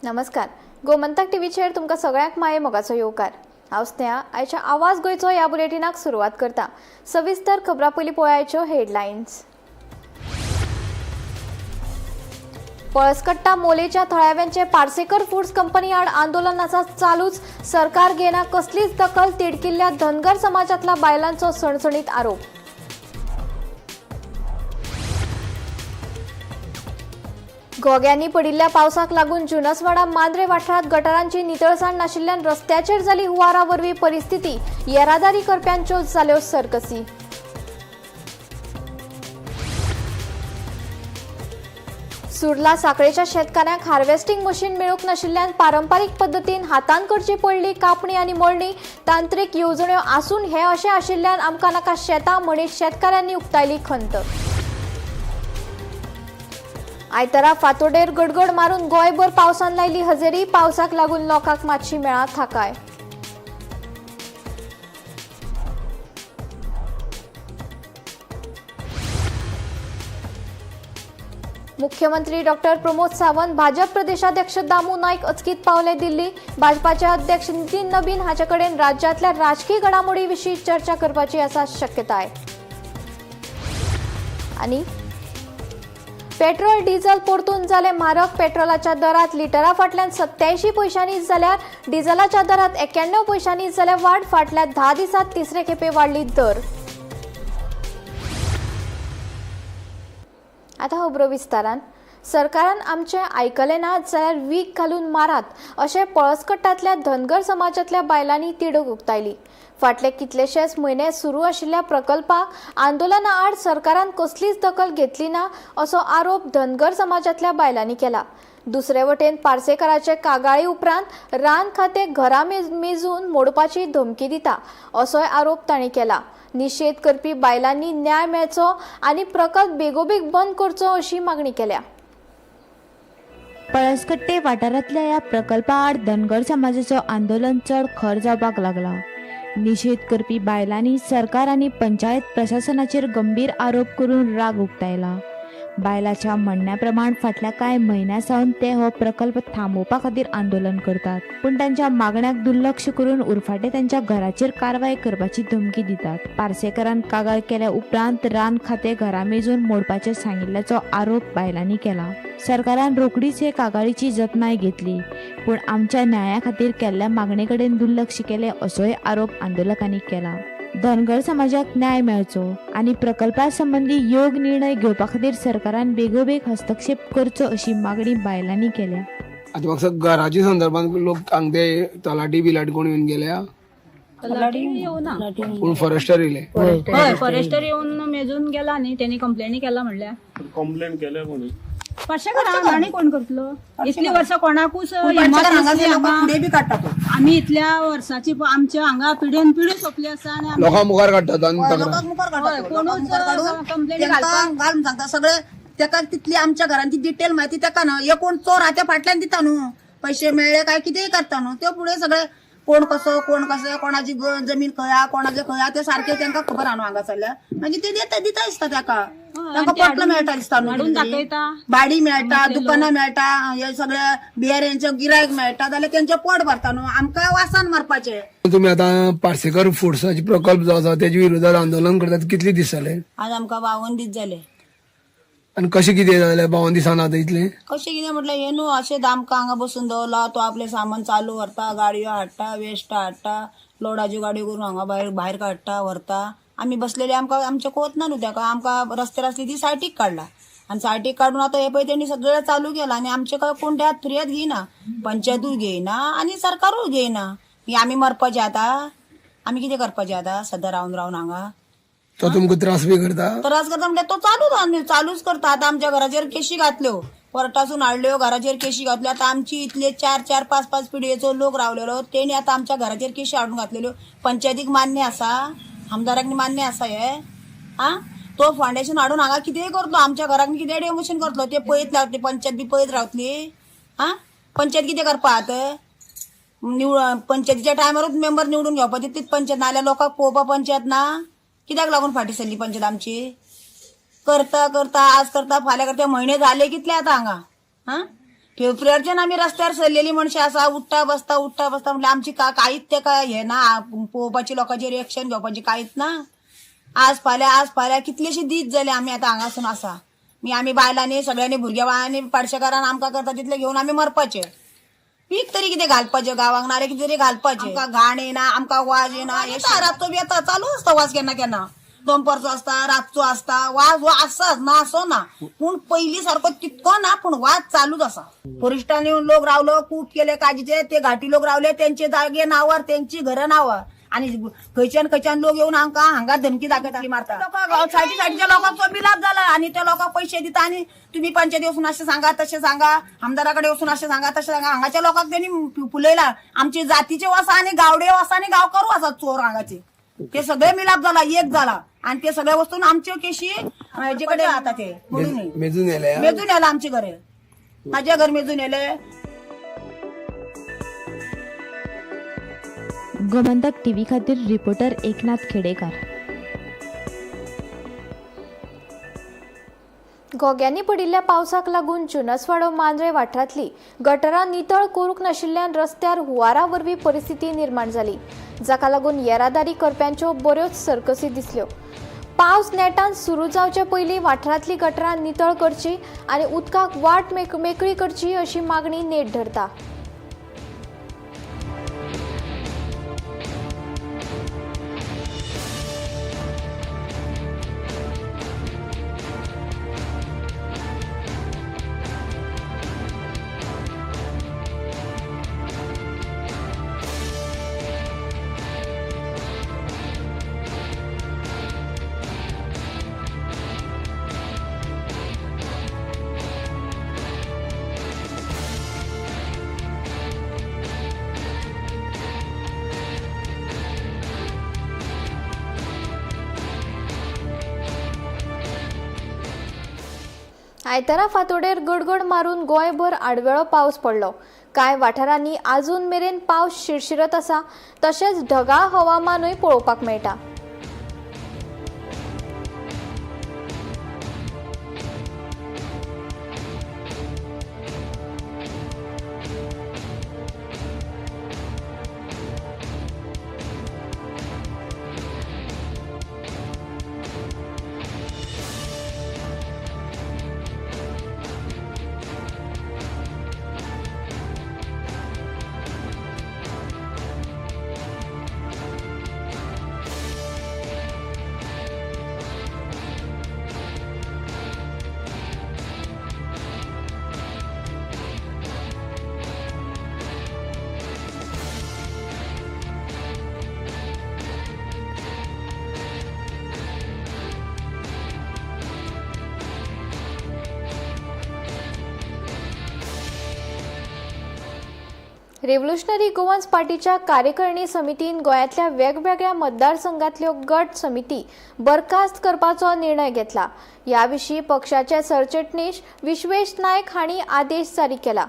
नमस्कार, गोमंतक टीव्हीचेर तुमकां सगळ्यांक माये मोगाचो येवकार. हांव स्नेहा आयच्या आवाज गोंयचो ह्या बुलेटिनाक सुरवात करता. सविस्तर खबरां पयलीं पळयाच्यो हेडलायन्स. पळसकट्टा मोलेच्या थळाव्यांचे पार्सेकर फूड्स कंपनी आड आंदोलनाचा चालूच. सरकार घेना कसलीच दखल, तिडकिल्ल्या धनगर समाजातल्या बायलांचो सणसणीत आरोप. घोग्यांनी पडिल्ल्या पावसाक लागून जुनसवाडा मांद्रे वाठारांत गटारांची नितळसाण नाशिल्ल्यान रस्त्याचेर जाली हुंवारा वरवीं परिस्थिती, येरादारी करप्यांच्यो जाल्यो सर्कसी. सुर्ला साखळेच्या शेतकाऱ्यांक हार्वेस्टिंग मशीन मेळूंक नाशिल्ल्यान पारंपारीक पद्दतीन हातान करची पडली कापणी आनी मळणी. तांत्रीक येवजण्यो आसून हे अशें आशिल्ल्यान आमकां नाका शेतां म्हणीत शेतकाऱ्यांनी उक्तायली खंत. आयतारा फातोडेर गडगड मारून गोंयभर पावसान लायली हजेरी. पावसाक लागून लोकांक मातशी मेळा थाकाय. मुख्यमंत्री डॉक्टर प्रमोद सावंत, भाजप प्रदेशाध्यक्ष दामू नाईक अचकीत पावले दिल्ली. भाजपाचे अध्यक्ष नितीन नबीन हाचे कडेन राज्यांतल्या राजकी घडामोडी विशीं चर्चा करपाची आसा शक्यताय. आनी पेट्रोल डिझल परतून जाले म्हारग. पेट्रोलाच्या दरात लिटरा फाटल्यान 87 पयशांनी जाल्यार डिझलाच्या दरात 91 पयशांनी जाल्यार वाड. फाटल्या 10 दिसांत तिसरे खेपे वाडली दर. आतां खबरो विस्तारान. सरकारान आमचें आयकलें ना जाल्यार वीख घालून मारात अशें पळसकट्टांतल्या धनगर समाजांतल्या बायलांनी तिडक उक्तायली. फाटले कितलेशेच म्हयने सुरू आशिल्ल्या प्रकल्पाक आंदोलना आड सरकारान कसलीच दखल घेतली ना असो आरोप धनगर समाजांतल्या बायलांनी केला. दुसरे वटेन पार्सेकराचे कागाळी उपरांत रान खातें घरां मेजून मोडपाची धमकी दिता असोय आरोप तांणी केला. निशेध करपी बायलांनी न्याय मेळचो आनी प्रकल्प बेगोबेग बंद करचो अशी मागणी केल्या. पळसकट्टे वाठारांतल्या ह्या प्रकल्पा आड धनगर समाजाचो आंदोलन चड खर जावपाक लागला. निशेध करपी बायलांनी सरकार आनी पंचायत प्रशासनाचेर गंभीर आरोप करून राग उक्तायला. बायलाच्या म्हणण्या प्रमाण फाटल्या कांय म्हयन्यां सावन ते हो प्रकल्प थांबोवपा खातीर आंदोलन करतात, पूण तांच्या मागण्याक दुर्लक्ष करून उरफाटे तांच्या घराचेर कारवाय करपाची धमकी दितात. पार्सेकरान कागाळ केल्या उपरांत रान खातें घरा मेजून मोडपाचें सांगिल्ल्याचो आरोप बायलांनी केला. सरकारान रोखडीच हे कागाळीची जतनाय घेतली, पूण आमच्या न्याया खातीर केल्ल्या मागणे कडेन दुर्लक्ष केलें असोय आरोप आंदोलकांनी केला. धनगर समाजाक न्याय मेळचो आनी प्रकल्पा संबंदी योग्य निर्णय घेवपा खातीर सरकारान बेगोबेग हस्तक्षेप करचो अशी मागणी बायलांनी केल्या. आतां म्हाका घराच्या संदर्भात लोक हांगा ते तलाठी बिलाटी कोण येवन गेल्या? पूण फॉरेस्टर येयले. हय, फॉरेस्टर येवन मेजून गेला न्ही, तेणी कंप्लेनी केला म्हणल्यार. कंप्लेन केल्या कोणी? पाचशे आनी कोण करतलो? इतली वर्सां कोणाकूच हिंमत नासली हांगा. आमी इतल्या वर्साची आमच्या हांगा पिढ्यान पिढी सोंपली आसा आनी लोकां मुखार काडटात आनी तक्रार. कोणूच कंप्लेन घालपाक घालून सांगता सगळे तेका. तितली आमच्या घरांची डिटेल माहिती तेका न्हू. हे कोण चोर आहा त्या फाटल्यान दिता न्हू पैसे मेळ्ळे काय कितेंय करता न्हू. ते फुडें सगळे कोण कसो कोण कसो कोणाची जमीन खंय आहा कोणाचे खंय आहा ते सारखे तेंका खबर आहा न्हू हांगासरल्या. मागीर ते दिता दिता दिसता तेका. तांकां पोटलो मेळटा दिसता न्हू, भाडी मेळटा, दुकानां मेळटा, हे सगळे बियाऱ्यांचे गिरायक मेळटा जाल्यार तेंचे पोट भरता न्हू. आमकां वासान मारपाचें. तुम्ही आतां पार्सेकर फुड्साचे प्रकल्प जो आसा तेजे विरोधात आंदोलन करतात, कितले दीस जाले? आज आमकां 52 दीस जाले. आनी कशें कितें जालें 52 दिसान आतां इतलें? कशें कितें म्हटल्यार हें न्हू अशें आमकां हांगा बसून दवरला. तो आपलें सामान चालू व्हरता, गाडयो हाडटा, वेस्ट हाडटा, लोडाच्यो गाडयो करून हांगा भायर भायर काडटा व्हरता. आमी बसलेले आमकां आमचें कोत ना न्हू तेका. आमकां रस्त्यार आसली ती सायटीक काडला आनी सायटीक काडून आतां हें पळय तेणी सगळें चालू केलां आनी आमचें काय कोण त्यात फिर्याद घेयना, पंचायतूय घेयना आनी सरकारूय घेयना. आमी मरपाचें आतां, आमी कितें करपाचें आतां सद्दां रावन रावन हांगा? तो तुमकां त्रास बी करता? त्रास करता म्हणल्यार तो चालूच चालूच करता. आतां आमच्या घराचेर केशी घातल्यो, कोर्टासून हाडल्यो, घराचेर केशी घातल्यो. आतां आमची इतले 4 4 5 5 पिढयेचो लोक रावलेलो, तेणी आतां आमच्या घराचेर केशी हाडून घातलेल्यो. पंचायतीक मान्य आसा, आमदाराक मान्य आसा हे? आ तो फावंडेशन हाडून हांगा कितेंय करतलो, आमच्या घराक कितेंय डेमोशन करतलो. ते पळयत रावतली पंचायत बी पळयत रावतली. आ पंचायत कितें करपा आतां? निवड पंचायतीच्या टायमारूच मेंबर निवडून घेवपा तितलीच पंचायत, नाल्यार लोकांक पळोवपा पंचायत ना. कित्याक लागून फाटीं सरली पंचायत आमची? करता करता आज करता फाल्यां करता, म्हयने जाले कितले आतां हांगा. हा फेब्रुवारीच्यान आमी रस्त्यार सरलेली मनशां आसा. उठ्ठा बसता उठ्ठा बसता म्हटल्यार आमची कांयच तेका हें ना, पळोवपाची लोकांचेर एक्शन घेवपाची कांयच ना. आज फाल्यां आज फाल्यां कितलेशे दीस जाले आमी आतां हांगासून आसा. आमी बायलांनी सगळ्यांनी भुरग्या बाळांनी पाडशेकारान आमकां करता तितलें घेवन आमी मरपाचें. पीक तरी कितें घालपाचें गांवांक, नाल्यार कितें तरी घालपाचें. आमकां घाण येना, आमकां वाज येना. येता रातचो बी येता, चालू आसता वाज केन्ना केन्ना, दनपारचो आसता, रातचो आसता, वाज हो आसाच ना असो ना, पूण पयलीं सारको तितको ना, पूण वाज चालूच आसा. फॉरेस्टान येवन लोक रावलो, खूब केले काजीचे, ते घाटी लोक रावले तेंचे जागे नांवार, तेंची घरां नांवार, आनी खंयच्यान खंयच्यान लोक येवन आमकां हांगा धमकी दाखयता, मारता लोकांक. सायडी सायडीच्या लोकांचो मिलाप जाला आनी त्या लोकांक पयशे दिता आनी तुम्ही पंचायती वचून अशें सांगा तशें सांगा, आमदारा कडेन वचून अशें सांगा तशें सांगा. हांगाच्या लोकांक तेणी फुलयला. आमची जातीचे आसा आनी गावडे आसा आनी गांवकारू आसा चोर हांगाचे, ते सगळे मिलाप जाला, एक जाला आनी ते सगळे वचून आमच्यो केशी हेजे कडेन आता ते म्हणून मेजून येयले. मेजून येला आमचे घरे, माझ्या घर मेजून येले. गोमंतक टीव्ही खातीर रिपोर्टर एकनाथ खेडेकार. घोग्यांनी पडिल्ल्या पावसाक लागून जुनसवाडो मांद्रे वाठारांतली गटरां नितळ करूंक नाशिल्ल्यान रस्त्यार हुंवारा वरवीं परिस्थिती निर्माण जाली, जाका लागून येरादारी करप्यांच्यो बऱ्योच सर्कसी दिसल्यो. पावस नेटान सुरू जावचे पयलीं वाठारांतली गटरां नितळ करची आनी उदकाक वाट मेकळी करची अशी मागणी नेट धरता. आयतारा फांतोडेर गडगड मारून गोंयभर आडवेळो पावस पडलो. कांय वाठारांनी आजून मेरेन पावस शिरशिरत आसा, तशेंच ढगाळ हवामानूय पळोवपाक मेळटा. रेव्होल्युशनरी गोवन्स पार्टीच्या कार्यकारिणी समितीन गोंयांतल्या वेगवेगळ्या मतदारसंघातल्यो गट समिती बरखास्त करपाचो निर्णय घेतला. ह्या विशीं पक्षाचे सरचिटणीस विश्वेश नायक हांणी आदेश जारी केला.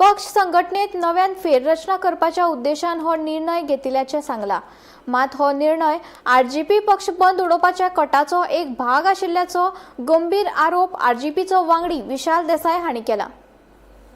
पक्ष संघटनेत नव्यान फेररचना करपाच्या उद्देशान हो निर्णय घेतिल्ल्याचें सांगला. मात हो निर्णय आरजीपी पक्ष बंद उडोवपाच्या कटाचो एक भाग आशिल्ल्याचो गंभीर आरोप आरजीपीचो वांगडी विशाल देसाय हांणी केला.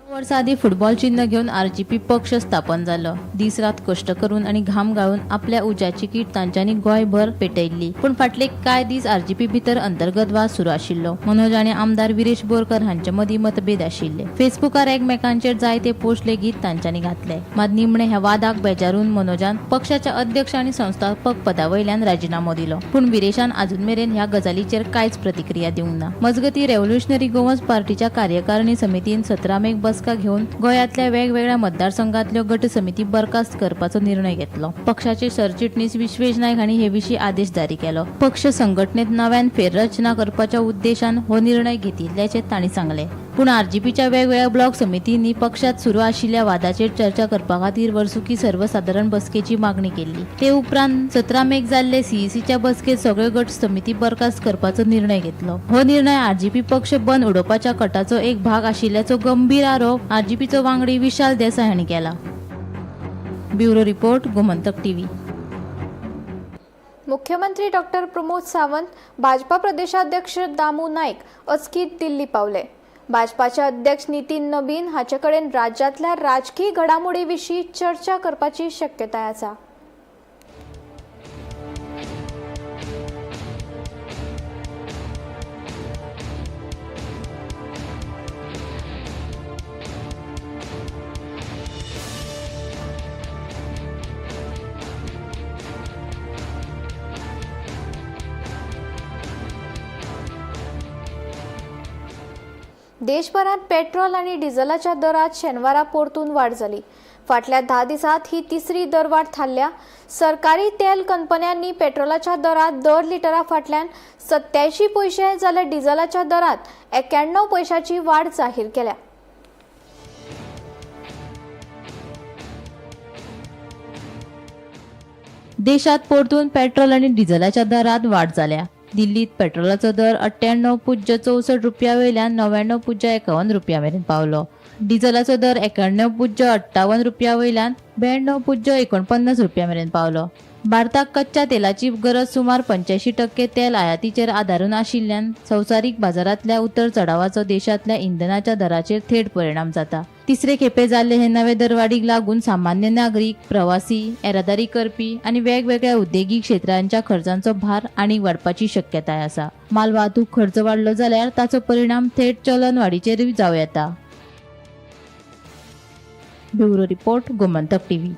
वर्सां आदीं फुटबॉल चिन्ह घेवन आरजीपी पक्ष स्थापन जालो. दीस रात कश्ट करून आनी घाम गाळून आपल्या उज्याची कीट तांच्यांनी गोंयभर पेटयल्ली. पूण फाटले कांय दीस आरजीपी भितर अंतर्गत वाद सुरू आशिल्लो. मनोज आनी आमदार विरेश बोरकर हांचे मदीं मतभेद आशिल्ले. फेसबुकार एकमेकांचेर जायते पोस्ट लेगीत तांच्यांनी घातले. मात निमणे ह्या वादाक बेजारून मनोजान पक्षाच्या अध्यक्ष आनी संस्थापक पदा वयल्यान राजिनामो दिलो. पूण विरेशान आजून मेरेन ह्या गजालीचेर कांयच प्रतिक्रिया दिवंक ना. मजगतीं रेव्होल्युशनरी गोवन्स पार्टीच्या कार्यकारिणी समितीन 17 मेक बसका घेवन गोंयांतल्या वेगवेगळ्या मतदारसंघातल्यो गट समिती बरखास्त करपाचो निर्णय घेतलो. पक्षाचे सरचिटणीस विश्वेश नायक हांणी हे विशीं आदेश जारी केलो. पक्ष संघटनेत नव्यान फेररचना करपाच्या उद्देशान हो निर्णय घेतिल्ल्याचें तांणी सांगलें. पूण आरजीपीच्या वेगवेगळ्या ब्लॉक समितींनी पक्षात सुरू आशिल्ल्या वादाचेर चर्चा करपा खातीर वर्सुकी सर्वसादारण बसकेची मागणी केल्ली. ते उपरांत 17 मेक जाल्ले सीईसीच्या बसकेत सगळ्यो गट समिती बरखास्त करपाचो निर्णय घेतलो. हो निर्णय आरजीपी पक्ष बंद उडोवपाच्या कटाचो एक भाग आशिल्ल्याचो गंभीर आरोप आरजीपीचो वांगडी विशाल देसाय हांणी केला. Bureau report, Gomantak TV. मुख्यमंत्री डॉक्टर प्रमोद सावंत, भाजपा प्रदेशाध्यक्ष दामू नाईक अचकीत दिल्ली पावले. भाजपाचे अध्यक्ष नितीन नबीन हाचे कडेन राज्यांतल्या राजकीय घडामोडी विशीं चर्चा करपाची शक्यताय आसा. देशभरात पेट्रोल आणि डिझेलाच्या दरात शेनवारा परतून वाड जाली. फाटल्या 10 दिसांत ही तिसरी दरवाड थारल्या. सरकारी तेल कंपन्यांनी पेट्रोलाच्या दरात दर लिटरा फाटल्यान 87 पयशे जाल्यार डिझेलाच्या दरात 91 पयशांची वाड जाहीर केल्या. देशात परतून पेट्रोल आनी डिझेलाच्या दरात वाड जाल्या. दिल्लीत पेट्रोलाचो दर 98.64 रुपया वयल्यान 99.51 रुपया मेरेन पावलो. डिझेलाचो दर 91.58 रुपया वयल्यान 92.49 रुपया मेरेन पावलो. भारताक कच्च्या तेलाची गरज सुमार 85% तेल आयातीचेर आदारून आशिल्ल्यान संवसारीक बाजारांतल्या उतर चढावाचो देशांतल्या इंधनाच्या दराचेर थेट परिणाम जाता. तिसरे खेपे जाल्ले हे नवे दरवाडीक लागून सामान्य नागरीक, प्रवासी, येरादारी करपी आनी वेगवेगळ्या उद्देगीक क्षेत्रांच्या खर्चांचो भार आनीक वाडपाची शक्यताय आसा. माल वाहतूक खर्च वाडलो जाल्यार ताचो परिणाम थेट चलन वाडीचेरूय जावं येता. Bureau report, Gomantak TV.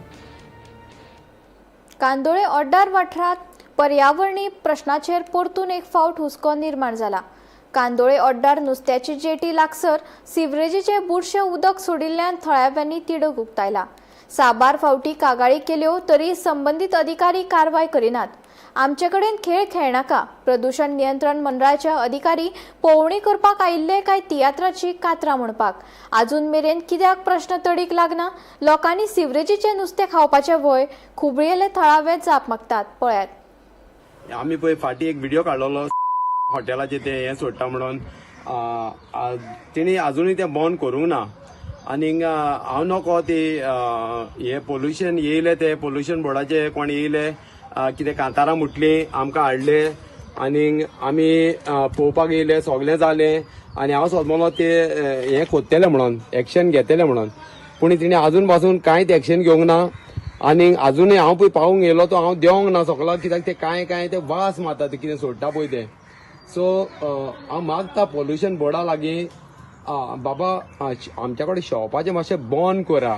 Candolim Oddar वाठारांत पर्यावरणीय प्रश्नाचेर परतून एक फावट हुस्को निर्माण जाला. कांदोळे ओड्डार नुस्त्याची जेटी लागसर सिवरेजीचे बुरशें उदक सोडिल्ल्यान थळाव्यांनी तिडक उक्तायला. साबार फावटी कागाळी केल्यो तरी संबंदीत अधिकारी कारवाय करिनात. आमचे कडेन खेळ खेळनाका. प्रदूषण नियंत्रण मंडळाचे अधिकारी पळोवणी करपाक आयिल्ले काय तियात्राची कातरां म्हणपाक? आजून मेरेन कित्याक प्रश्न तडीक लागना? लोकांनी सिवरेजीचें नुस्तें खावपाचें व्हय? खुबळयेले थळावे जाप मागतात. पळयात. आमी पळय फाटीं एक व्हिडियो काडलेलो हॉटेलाचे ते हें सोडटा म्हणून, तेणी आजुनूय तें बंद करूंक ना. आनीक हांव नको ती हे पोल्युशन येयले, ते पोल्युशन बोर्डाचे कोण येयले, कितें कांतारां मुटली आमकां हाडले आनीक आमी पळोवपाक येयले, सगळें जालें. आनी हांव सोदमलो ते हें खोत्तले म्हणून, एक्शन घेतले म्हणून, पूण तिणें आजून पासून कांयच एक्शन घेवंक ना. आनीक आजुनूय हांव पळय पावूंक येयलो तो हांव देवंक ना सगळो, कित्याक ते कांय कांय ते वास मारता, ते कितें सोडटा पळय ते. सो हांव मागता पोल्युशन बोर्डा लागीं, बाबा आमच्या कडेन शॉपाचें मातशें बंद करा.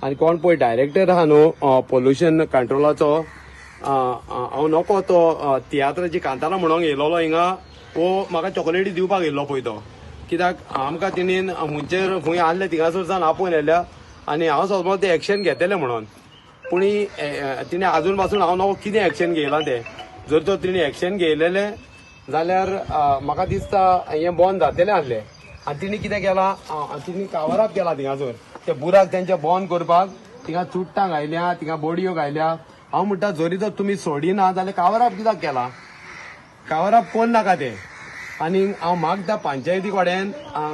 आनी कोण पळय डायरेक्टर आहा न्हू पोल्युशन कंट्रोलाचो, हांव नको तो तियात्राची कांतारां म्हणोंक येयलोलो हिंगा, वो म्हाका चॉकलेटी दिवपाक येयल्लो पळय तो, कित्याक आमकां तेणीन हुंचेर खूंय आहले थिंगासरसान आपोवन येयल्या आनी हांव सोदपाक ते एक्शन घेतले म्हणून, पूण तिणें आजून पासून हांव नको कितें एक्शन घेयलां तें. जर तर तिणें एक्शन घेयलेलें जाल्यार म्हाका दिसता हें बंद जातलें आहलें. आनी तिणें कितें केलां, तिणें कावरअप केलां थिंगासर, ते बुराक तेंचे बंद करपाक थिंगा चुट्टां घायल्या, थिंगा बोडयो घायल्या. हांव म्हणटा जरी तर तुमी सोडिना जाल्यार कावरअप कित्याक केलां, कावरअप कोण नाका तें. आनी हांव मागता पंचायती कडेन,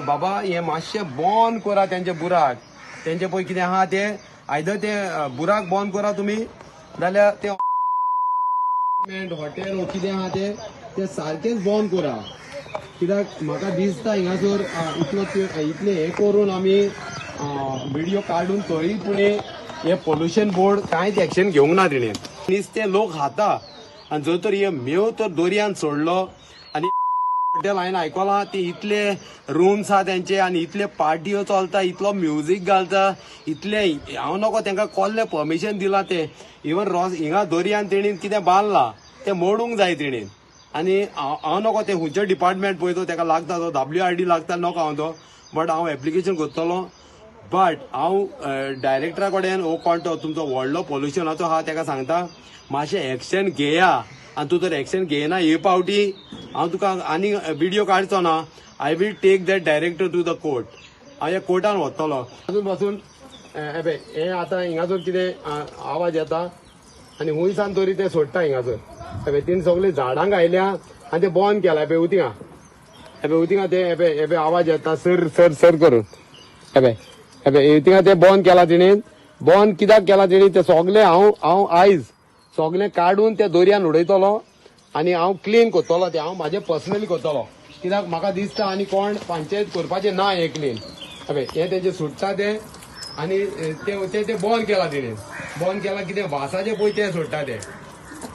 बाबा हें मातशें बंद करा तेंचे बुराक, तेंचे पळय कितें आहा तें, आयदर ते बुराक बंद करा तुमी, जाल्यार ते हॉटेल कितें आहा ते ते सारकेंच बंद करा. कित्याक म्हाका दिसता हिंगासर इतलो इतलें हें करून आमी व्हिडियो काडून तरी पूण हें पोल्युशन बोर्ड कांयच एक्शन घेवंक ना तिणें. नुस्तें लोक खाता आनी जर तर हे मेव तर दर्यान सोडलो आनी हॉटेल हांवें आयकलां ती इतले रुम्स आहा तेंचे आनी इतले पार्ट्यो चलता, इतलो म्युजीक घालता, इतले हांव नको तेंकां कोल्लें परमिशन दिलां तें. इवन रोस हिंगा दर्यान तेणीन कितें बांदलां तें मोडूंक जाय तेणीन. आनी हांव नको तें खंयचें डिपार्टमेंट पळय तो तेका लागता, तो WRD लागता नको हांव तो, बट हांव एप्लिकेशन करतलो. बट हांव डायरेक्टरा कडेन हो कोण तो तुमचो व्हडलो पोल्युशनाचो आहा तेका सांगता मातशें एक्शन घेया. आनी तूं तर एक्शन घेयना हे पावटी हांव तुका आनी व्हिडियो काडचो ना. I will take that director to the court. हांव ह्या कोर्टान वतलो. अजून पासून हें हे आतां हिंगासर कितें आवाज येता आनी हुंयसान तरी ते सोडटा हिंगासर. हें तिणें सगळीं झाडां घायल्या आनी ते बंद केला. हें उतिंगा, हें उतिंगा ते हें आवाज येता सर सर सर करून. हें हें थिंगा ते बंद केला तिणें. बंद कित्याक केला तिणें ते सगळें हांव हांव आयज सगळें काडून त्या दर्यान उडयतलो आनी हांव क्लीन करतलो तें, हांव म्हाजें पर्सनली करतलो. कित्याक म्हाका दिसता आनी कोण पंचायत करपाचें ना हें क्लीन. हय, हें तेंचें सुट्टा तें आनी ते ते बंद केलां तेणें, बंद केलां कितें वासाचें पळय तें सोडटा तें.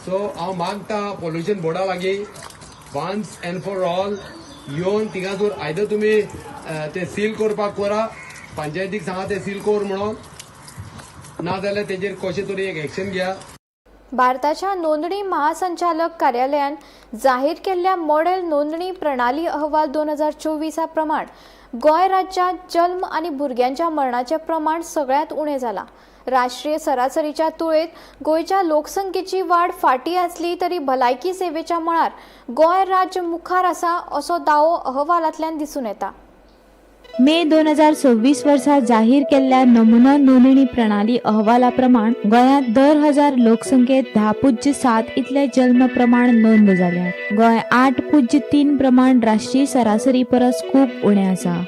सो हांव मागता पोल्युशन बोर्डा लागीं वन्स एंड फॉर ऑल येवन थिंगासर आयदर तुमी ते सील करपाक करा, पंचायतीक सांगा ते सील कर म्हणून, ना जाल्यार तेजेर कशें तरी एक एक्शन घेया. भारताच्या नोंदणी महासंचालक कार्यालयान जाहीर केल्ल्या मॉडेल नोंदणी प्रणाली अहवाल 2024 प्रमाण गोंय राज्यांत जल्म आनी भुरग्यांच्या मरणाचें प्रमाण सगळ्यांत उणें जालां. राष्ट्रीय सरासरीच्या तुळेंत गोंयच्या लोकसंख्येची वाड फाटीं आसली तरी भलायकी सेवेच्या मळार गोंय राज्य मुखार आसा असो दावो अहवालांतल्यान दिसून येता. मे 2026 वर्सा जाहीर केल्ल्या नमुना नोंदणी प्रणाली अहवाला प्रमाण गोंयांत दर 1000 लोकसंख्येत 10.7 इतले जल्म प्रमाण नोंद जाल्या. गोंय 8.3 प्रमाण राष्ट्रीय सरासरी परस खूब उणें आसा.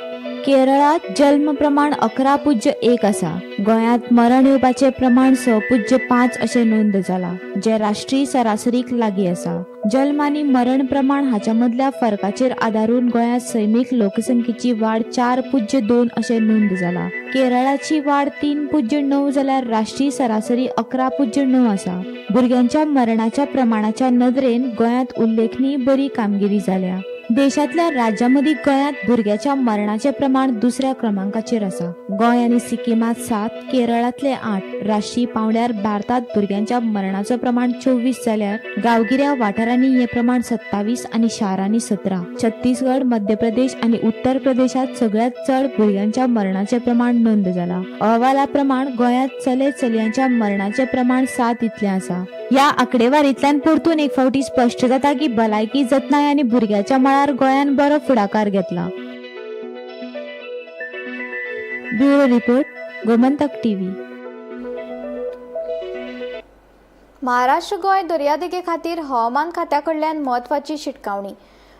केरळांत जल्म प्रमाण 11.1 आसा. गोंयांत मरण येवपाचें प्रमाण 6.5 अशें नोंद जाला, जें राष्ट्रीय सरासरीक लागीं आसा. जल्म आनी मरण प्रमाण हाच्या मदल्या फरकाचेर आदारून गोंयांत सैमीक लोकसंख्येची वाड 4.2 अशें नोंद जाला. केरळाची वाड 3.9 जाल्यार राष्ट्रीय सरासरी 11.9 आसा. भुरग्यांच्या मरणाच्या प्रमाणाच्या नदरेन गोंयांत उल्लेखनीय बरी कामगिरी जाल्या. देशांतल्या राज्यांमदीं गोंयांत भुरग्याच्या मरणाचें प्रमाण दुसऱ्या क्रमांकाचेर आसा. गोंय आनी सिक्किमांत 7, केरळांतले 8. राष्ट्रीय पांवड्यार भारतांत भुरग्यांच्या मरणाचो प्रमाण 24 जाल्यार गांवगिऱ्या वाठारांनी हें प्रमाण 27 आनी शारांनी 17. छत्तीसगड, मध्य प्रदेश आनी उत्तर प्रदेशांत सगळ्यांत चड भुरग्यांच्या मरणाचें प्रमाण नोंद जाला. अहवाला प्रमाण गोंयांत चले चलयांच्या मरणाचें प्रमाण 7 इतलें आसा. ह्या आंकडेवारींतल्यान परतून एक फावटी स्पश्ट जाता की भलायकी जतनाय आनी भुरग्याच्या मळार गोंयान बरो फुडाकार घेतला. Bureau report, Gomantak TV. Maharashtra Goa दर्यादेगे खातीर हवामान खात्या कडल्यान म्हत्वाची शिटकावणी.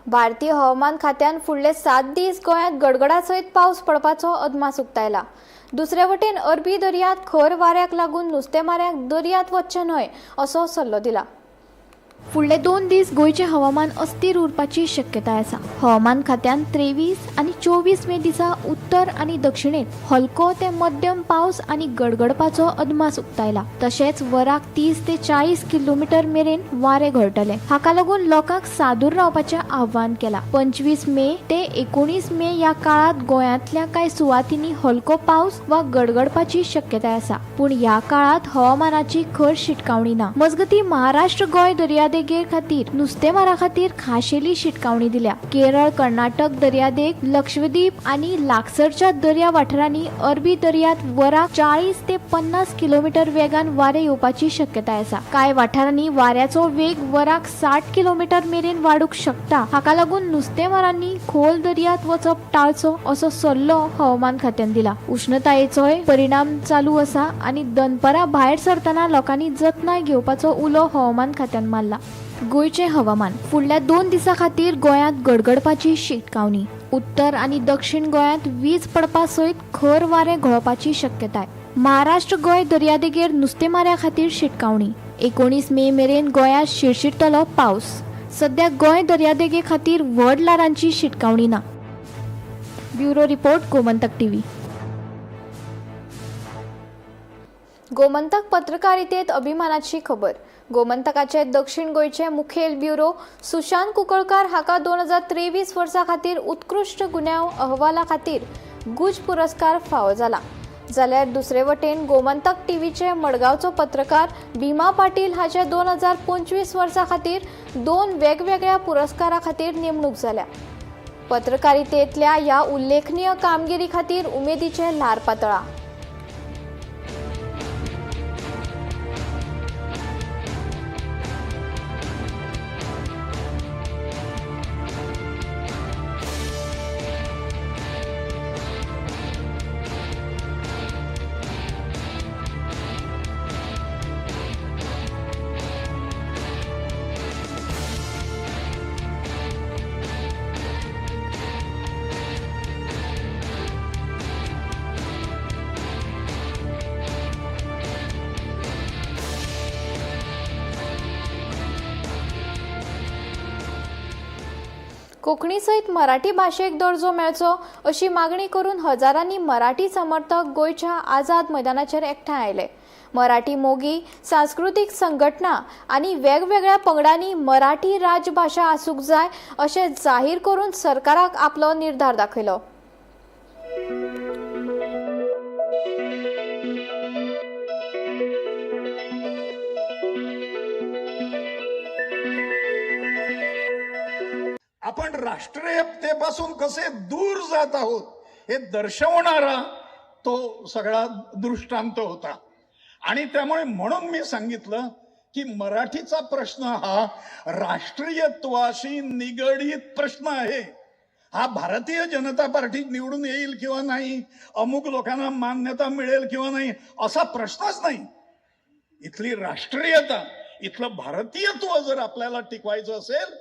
भारतीय हवामान खात्यान फुडले 7 दीस गोंयांत गडगडा सयत पावस पडपाचो अदमास उक्तायला. दुसरे वटेन अरबी दर्यांत खर वाऱ्याक लागून नुस्तेमाऱ्यांक दर्यांत वचचें न्हय असो सल्लो दिला. फुडले 2 दीस गोंयचें हवामान अस्थिर उरपाची शक्यताय आसा. हवामान खात्यान 23 आनी 24 मे दिसा उत्तर आनी दक्षिणेंत हलको ते मध्यम पावस आनी गडगडपाचो अदमास उक्तायला. तशेंच वराक 30 ते 40 किलोमिटर मेरेन वारें घोळटलें. हाका लागून लोकांक सादूर रावपाचें आव्हान केलां. 25 मे ते 19 मे ह्या काळांत गोंयांतल्या कांय सुवातींनी हलको पावस वा गडगडपाची शक्यताय आसा. पूण ह्या काळांत हवामानाची खर शिटकावणी ना. मजगतीं महाराष्ट्र गोंय दर्यादेगे खातीर नुस्तेमारा खातीर खाशेली शिटकावणी दिल्या. केरळ, कर्नाटक दर्यादेग, लक्षद्वीप आनी लागसरच्या दर्या वाठारांनी अरबी दर्यांत वराक 40 ते 50 किलोमिटर वेगान वारें येवपाची शक्यताय आसा. कांय वाठारांनी वाऱ्याचो वेग वराक 60 किलोमिटर मेरेन वाडूंक शकता. हाका लागून नुस्तेमारांनी खोल दर्यांत वचप टाळचो असो सल्लो हवामान खात्यान दिला. उष्णतायेचोय परिणाम चालू आसा आनी दनपरां भायर सरतना लोकांनी जतनाय घेवपाचो उलो हवामान खात्यान मारला. गोंयचें हवामान फुडल्या 2 दिसां खातीर गोंयांत गडगडपाची शिटकावणी. उत्तर आनी दक्षिण गोंयांत वीज पडपा सयत खर वारें घोळपाची शक्यताय. महाराष्ट्र गोंय दर्यादेगेर नुस्तेमाऱ्या खातीर शिटकावणी. 19 मे मेरेन गोंयांत शिरशिरतलो पावस. सद्या गोंय दर्यादेगे खातीर व्हड ल्हारांची शिटकावणी ना. Bureau report, Gomantak TV. Gomantak पत्रकारितेत अभिमानाची खबर. गोमंतकाचे दक्षिण गोंयचे मुखेल ब्युरो सुशांत कुंकळकार हाका 2023 वर्सा खातीर उत्कृश्ट गुन्यांव अहवाला खातीर गुज पुरस्कार फावो जाला. जाल्यार दुसरे वटेन गोमंतक टीव्हीचे मडगांवचो पत्रकार भीमा पाटील हाचे 2025 वर्सा खातीर 2 वेगवेगळ्या पुरस्कारा खातीर नेमणूक जाल्या. पत्रकारितेंतल्या ह्या उल्लेखनीय कामगिरी खातीर उमेदीचें ल्हार पातळ्ळां. कोंकणी सयत मराठी भाशेक दर्जो मेळचो अशी मागणी करून हजारांनी मराठी समर्थक गोंयच्या आझाद मैदानाचेर एकठांय आयले. मराठी मोगी, सांस्कृतीक संघटना आनी वेगवेगळ्या पंगडांनी मराठी राजभाशा आसूंक जाय अशें जाहीर करून सरकाराक आपलो निर्धार दाखयलो. आपण राष्ट्रीयतेपासून कसे दूर जात आहोत हे दर्शवणारा तो सगळा दृष्टांत होता. आणि त्यामुळे म्हणून मी सांगितलं की मराठीचा प्रश्न हा राष्ट्रीयत्वाशी निगडीत प्रश्न आहे. हा भारतीय जनता पार्टी निवडून येईल किंवा नाही, अमुक लोकांना मान्यता मिळेल किंवा नाही असा प्रश्नच नाही. इथली राष्ट्रीयता, इथलं भारतीयत्व जर आपल्याला टिकवायचं असेल,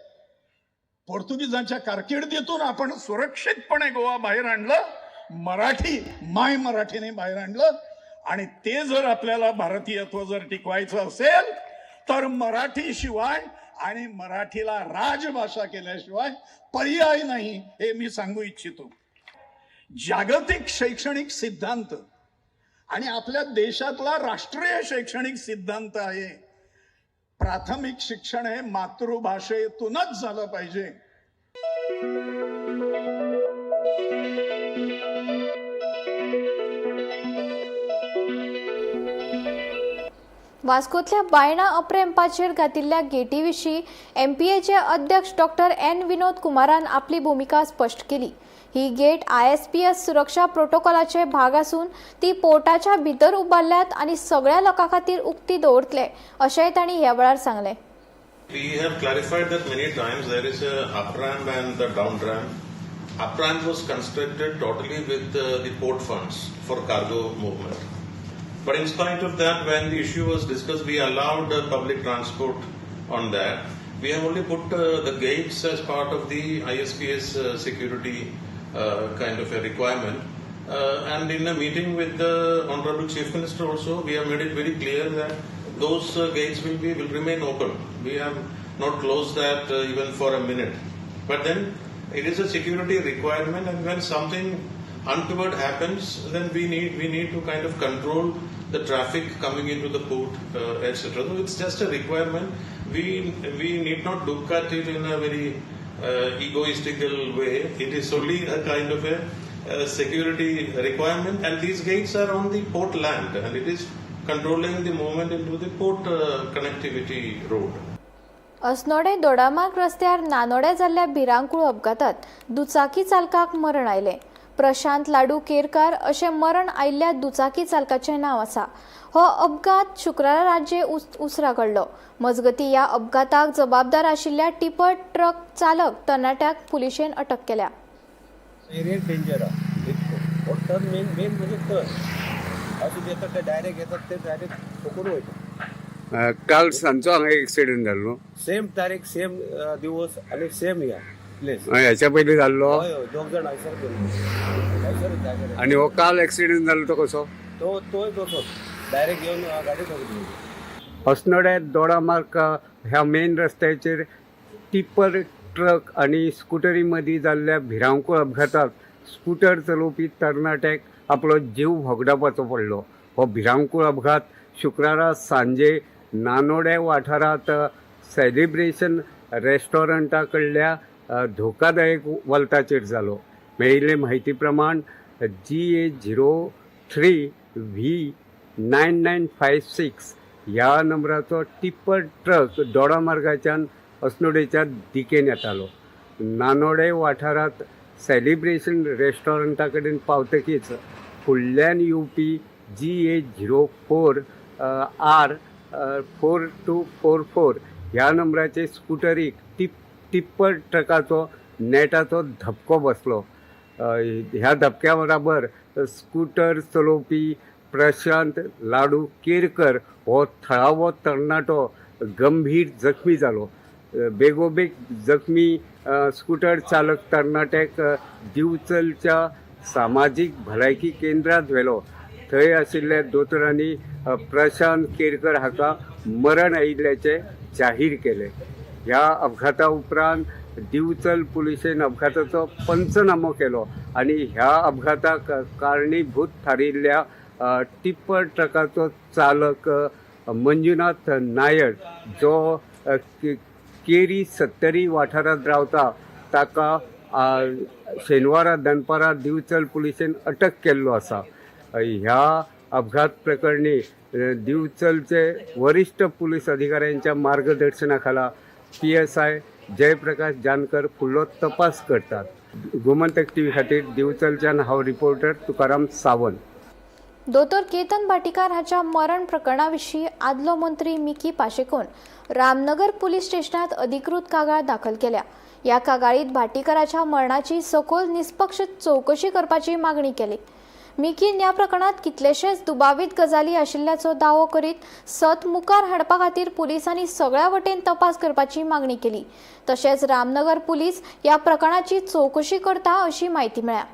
पोर्तुगीजांच्या कारकिर्दीतून आपण सुरक्षितपणे गोवा बाहेर आणलं, मराठी माय मराठीने बाहेर आणलं, आणि ते जर आपल्याला भारतीयत्व जर टिकवायचं असेल तर मराठीशिवाय आणि मराठीला राजभाषा केल्याशिवाय पर्याय नाही हे मी सांगू इच्छितो. जागतिक शैक्षणिक सिद्धांत आणि आपल्या देशातला राष्ट्रीय शैक्षणिक सिद्धांत आहे, प्राथमिक शिक्षण हे मातृभाषेतूनच झालं पाहिजे. वास्कोतल्या बायणा अप्रेंपाचेर घातिल्ल्या गेटी विशीं एमपीएचे अध्यक्ष डॉक्टर एन विनोद कुमारान आपली भुमिका स्पश्ट केली. ही गेट ISPS सुरक्षा प्रोटोकॉलाचे भाग आसून ती पोर्टाच्या भितर उबारल्यात आनी सगळ्या लोकां खातीर उक्ती दवरतले अशेंय तांणी ह्या वेळार सांगलें. We have clarified that many times. There is a up ramp and the down ramp. Up ramp was constructed totally with the port funds for cargo movement. But in spite of that, when the issue was discussed, we allowed public transport on that. We have only put the gates as part of the ISPS security kind of a requirement. And in a meeting with the Honorable Chief Minister also, we have made it very clear that those gates will remain open. We have not closed that even for a minute. But then it is a security requirement, and when something untoward happens, then we need to kind of control the traffic coming into the port, etc. So it's just a requirement. We need not look at it in a very egoistical way. It is only a kind of a security requirement, and these gates are on the port land, and it is controlling the movement into the port connectivity road. Assonora Dodamarg रस्त्यार नानोड्या जाल्ल्या भिरांकूळ अपघातात दुचाकी चालकाक मरण आयलें. प्रशांत लाडू केरकार अशें मरण आयिल्ल्या दुचाकी चालकाचें नांव आसा. हो अपघात शुक्रारा रातचे उसरां घडलो. मजगतीं ह्या अपघाताक जबाबदार आशिल्ल्या टिपर ट्रक चालक तरणाट्याक पुलिशेन अटक केल्या. एरियल डेंजर हो टर्न मेन मेन म्हणजे टर्न अशें येतात ते डायरेक्ट येतात ते डायरेक्ट ठोकून वयता. काल सांजचो हांगा एक्सिडेंट जाल्लो. सेम तारीख, सेम दिवस आणि सेम या प्लेस. ह्याच्या पयलीं जाल्लो. हय हय, दोग जाण हयसर गेल्ले. आनी हो काल एक्सिडेंट जालो तो कसो? तो तोय तसोच डायरेक्ट येवन गाडी ठोकली. अस्नोड्या दोडामार्ग ह्या मेन रस्त्याचेर टिप्पर ट्रक आनी स्कुटरी मदीं जाल्ल्या भिरांकूळ अपघातांत स्कुटर चलोवपी तरणाट्याक आपलो जीव होगडावपाचो पडलो. हो भिरांकूळ अपघात शुक्रारा सांजे नानोड्या वाठारांत सेलिब्रेशन रेस्टॉरंटा कडल्या धोकादायक वल्ताचेर जालो. मेळिल्ले म्हायती प्रमाण GA 03 V 9956 ह्या नंबराचो टिप्पर ट्रक दोडामार्गाच्यान अस्नोडेच्या दिकेन येतालो. नानोडे वाठारांत सेलिब्रेशन रेस्टॉरंटा कडेन पावतकीच फुडल्यान येवपी GA 04 R 4244 ह्या नंबराचे स्कुटरीक टिप्पर ट्रकाचो नेटाचो धपको बसलो. ह्या धपक्या बराबर स्कुटर चलोवपी प्रशांत लाडू केरकर हो थळावो तरणाटो गंभीर जखमी जालो. बेगोबेग जखमी स्कुटर चालक तरणाट्याक दिवचलच्या सामाजीक भलायकी केंद्रांत व्हेलो. थंय आशिल्ल्या दोतोरांनी प्रशांत केरकर हाका मरण आयिल्ल्याचें जाहीर केलें. ह्या अपघाता उपरांत दिवचल पुलिशेन अपघाताचो पंचनामो केलो आनी ह्या अपघाताक कारणीभूत थारिल्ल्या टिप्पर ट्रकाचो चालक मंजुनाथ नायक जो केरी सत्तरी वाठारांत रावता ताका शेनवारा दनपारा दिवचल पुलिशेन अटक केल्लो आसा. ह्या अपघात प्रकरणी दिवचलचे वरिष्ठ पुलीस अधिकाऱ्यांच्या मार्गदर्शनाखाला PSI Jayaprakash Jankar फुडलो तपास करतात. गोमंतक टीव्ही खातीर दिवचलच्यान हांव रिपोर्टर तुकाराम सावंत. दोतोर केतन भाटीकार हाच्या मरण प्रकरणा विशीं आदलो मंत्री मिकी पाशेकोन रामनगर पुलीस स्टेशनात अधिकृत कागाळ दाखल केल्या. ह्या कागाळीत भाटीकाराच्या मरणाची सखोल निष्पक्ष चवकशी करपाची मागणी केली. मिकीन ह्या प्रकरणात कितलेशेच दुबावीत गजाली आशिल्ल्याचो दावो करीत सत मुखार हाडपा खातीर पुलिसांनी सगळ्या वटेन तपास करपाची मागणी केली. तशेंच रामनगर पुलीस ह्या प्रकरणाची चवकशी करता अशी म्हायती मेळ्ळ्या.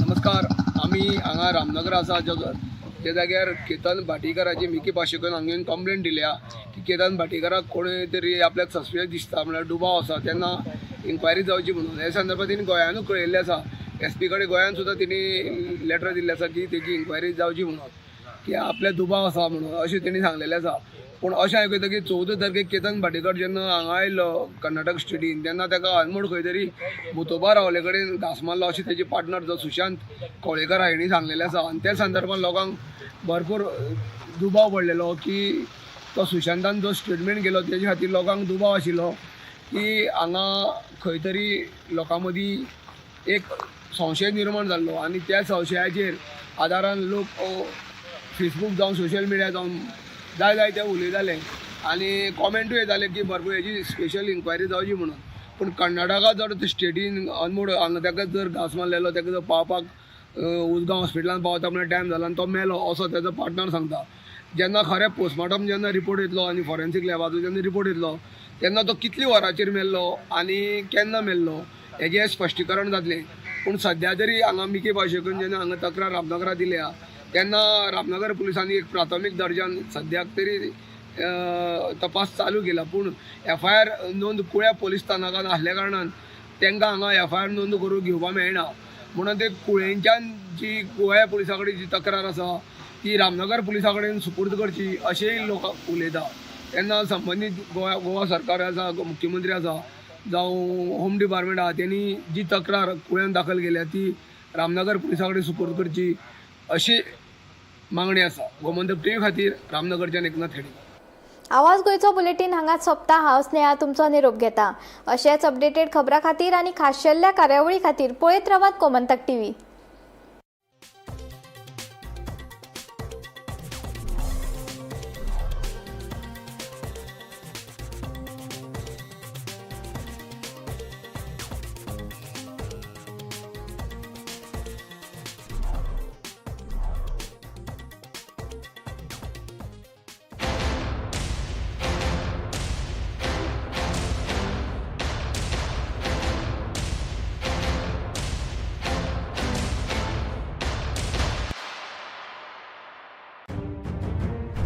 नमस्कार, आमी हांगा रामनगर आसा ज्या जाग्यार केतन भाटीकाराची मिकी पाशेकोन हांगा येवन कंप्लेन दिल्या की केतन भाटीकाराक कोणी तरी आपल्याक सस्पेक्ट दिसता, म्हळ्यार दुबाव आसा, तेन्ना इन्क्वायरी जावची म्हणून. हे संदर्भात तिणी गोंयानूच कळयल्लें आसा, एस पी कडेन गोंयान सुद्दां तिणी लेटर दिल्लें आसा की तेजी इन्क्वायरी जावची म्हणून, की आपल्या दुबाव आसा म्हणून अशें तेणी सांगलेलें आसा. पूण अशें आयकता की 14 तारखेक केतन भाटीकार जेन्ना हांगा आयलो कर्नाटक स्टेटीन तेन्ना ताका अनमोड खंय तरी मुतोबा रावले कडेन घांस मारलो अशें तेजे पार्टनर जो सुशांत कोळेकर हांणी सांगलेलें आसा. आनी त्या संदर्भात लोकांक भरपूर दुबाव पडलेलो की तो सुशांतान जो स्टेटमेंट केलो तेजे खातीर लोकांक दुबाव आशिल्लो की हांगा खंय तरी लोकां मदीं एक संशय निर्माण जाल्लो आनी त्या संशयाचेर आदारान लोक फेसबूक जावं सोशल मिडिया जावं जाय जाय ते उलयताले आनी कॉमेंटूय येताले की भरपूर हेजी स्पेशल इन्क्वायरी जावची म्हणून. पूण कर्नाटका जर स्टेटीन अनमोड हांगा ताका जर घांस मारलेलो ताका जर पावपाक उजगांव हॉस्पिटलान पावता म्हळ्यार टायम जाला आनी तो मेलो असो तेजो पार्टनर सांगता. जेन्ना खरें पोस्टमार्टम जेन्ना रिपोर्ट येतलो आनी फॉरेन्सीक लॅबाचो जेन्ना रिपोर्ट येतलो तेन्ना तो कितली वरांचेर मेल्लो आनी केन्ना मेल्लो हेजें स्पश्टीकरण जातलें. पूण सद्या तरी हांगा मिकी पाशेकोन जेन्ना हांगा तक्रार रामनगरा दिल्या तेन्ना रामनगर पुलिसांनी एक प्राथमीक दर्जान सद्याक तरी तपास चालू केला. पूण FIR नोंद कुळ्या पोलीस स्थानकान आसल्या कारणान तांकां हांगा FIR नोंद करून घेवपाक मेळना म्हणून ते कुळेंच्यान जी गोव्या पुलिसां कडेन जी तक्रार आसा ती रामनगर पुलिसां कडेन सुपूर्द करची अशेंय लोक उलयता. तेन्ना संबंदीत गोवा सरकार आसा, मुख्यमंत्री आसा जावं होम डिपार्टमेंट आसा, तेणी जी तक्रार कुळ्यान दाखल केल्या ती रामनगर पुलिसां कडेन सुपूर्द करची अशी मागणी आसा. गोमंतक टीव्ही खातीर रामनगरच्यान एकनाथ हेडे. आवाज गोंयचो बुलेटीन हांगाच सोंपता. हांव स्नेहा तुमचो निरोप घेता. अशेच अपडेटेड खबरां खातीर आनी खाशेल्ल्या कार्यावळी खातीर पळयत रावात गोमंतक टीव्ही.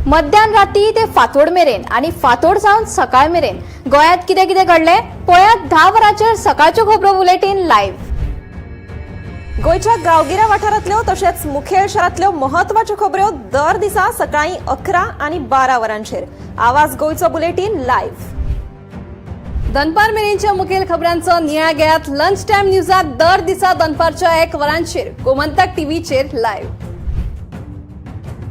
मध्यान राती ते फांतोड मेरेन आनी फांतोड जावन सकाळ मेरेन गोंयांत कितें कितें घडलें पळयात 10 वरांचेर सकाळच्यो खबरो बुलेटीन लायव्ह. गोंयच्या गांवगिऱ्या वाठारांतल्यो तशेंच मुखेल शारांतल्यो म्हत्वाच्यो खबऱ्यो दर दिसा सकाळीं 11 आनी 12 वरांचेर आवाज गोंयचो बुलेटीन लायव्ह. दनपार मेरेनच्या मुखेल खबरांचो नियाळ घेयात लंच टायम न्यूजात दर दिसा दनपारच्या 1 वरांचेर गोमंतक टीव्हीचेर लायव्ह.